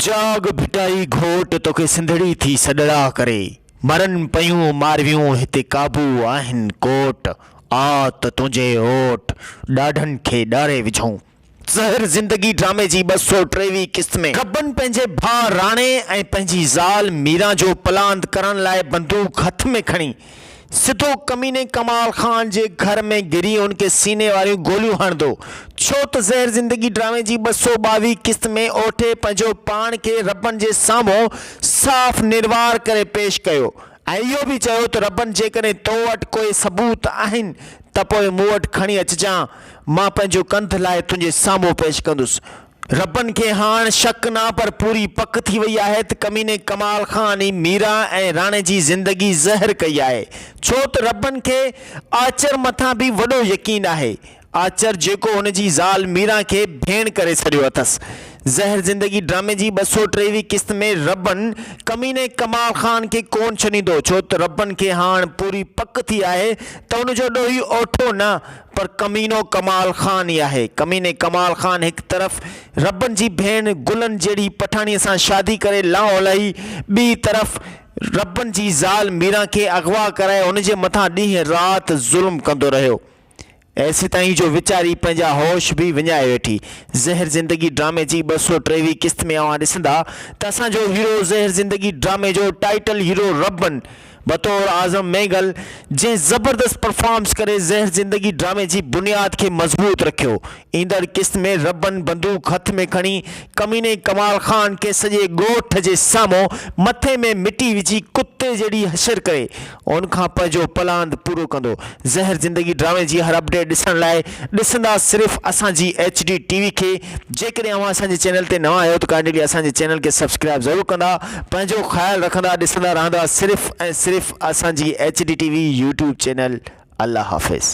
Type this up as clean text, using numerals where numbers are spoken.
جاڳ ڀٽائي گهوٽ توکي سنڌڙي ٿي سڏڙا ڪري مرن پيون مارويون هتي قابو آهن ڪوٽ آ ته تنهنجي اوٽ ڏاڍن کي ڏاري وجهون. زهر زندگي ڊرامي جي 223 قسط ۾ گبن پنهنجي ڀاء راڻي ۽ پنهنجي زال ميران جو پلاند ڪرڻ لاء بندوق هٿ ۾ کڻي سڌو ڪميني ڪمال خان جي گهر ۾ گهري هن کي سيني واريون گوليون هڻندو. ڇو ته زهر زندگي ڊرامي جي 222 قسط ۾ اوٺي پنهنجو پاڻ کي ربن جي سامهون صاف نروار ڪري پيش ڪيو ۽ اهو به چيو ته ربن جيڪڏهن تو وٽ ڪوئي ثبوت آهن ته پوء مون وٽ کڻي اچجان مان پنهنجو ڪنڌ لاهي تنهنجي سامهون پيش ڪندس. ربن کي هاڻ شڪ نه پر پوري پڪ ٿي وئي آهي ته ڪميني ڪمال خان ئي ميران ۽ راڻي جي زندگي زهر ڪئي آهي ڇو ته ربن کي آچر مٿان به وڏو يقين آهي آچر جيڪو هن جي زال ميران کي ڀيڻ ڪري سڏيو اٿس. زهر زندگي ڊرامي جي 223 قسط ۾ ربن ڪميني ڪمال خان کي ڪون ڇڏيندو ڇو ته ربن کي هاڻ پوري پڪ ٿي آهي ته ان جو ڏوهي اوٺو نه پر ڪمينو ڪمال خان ئي آهي. ڪميني ڪمال خان هڪ طرف ربن جي ڀيڻ گلن جهڙي پٺاڻيء سان شادي ڪري لانئون لهي، ٻئي طرف ربن جي زال ميران کي اغوا ڪرائي هن جي مٿان ڏينهن رات ظلم ڪندو رهيو. ايسيتائين جو ويچاري پنهنجا هوش به وڃائي ويٺي. زهر زندگي ڊرامي جي 223 قسط ۾ اوهان ڏسندا ته اسان جو هيرو زهر زندگي ڊرامي جو ٽائيٽل هيرو ربن بطور اعظم مينگل جنهن زبردست پرفارمنس ڪري زهر زندگي ڊرامي جي بنياد کي مضبوط رکيو. ايندڙ قسط ۾ ربن بندوق هٿ ۾ کڻي ڪميني ڪمال خان کي سڄي ڳوٺ جي سامهون مٿي ۾ مٽي وجهي ڪتي جهڙي حشر ڪري ان کان پنهنجو پلاند پورو ڪندو. زهر زندگي ڊرامي جي هر اپڊيٽ ڏسڻ لاء ڏسندا صرف اسان جي ايڇ ڊي ٽي وي کي جيڪڏهن اوهان اسان جي چينل تي نوان آهيو ته ڪائنڊلي اسان جي چينل کي سبسڪرائب ضرور ڪندا پنهنجو خيال رکندا ڏسندا رهندا صرف ۽ صرف اسان جي H D T V YouTube channel الله حافظ.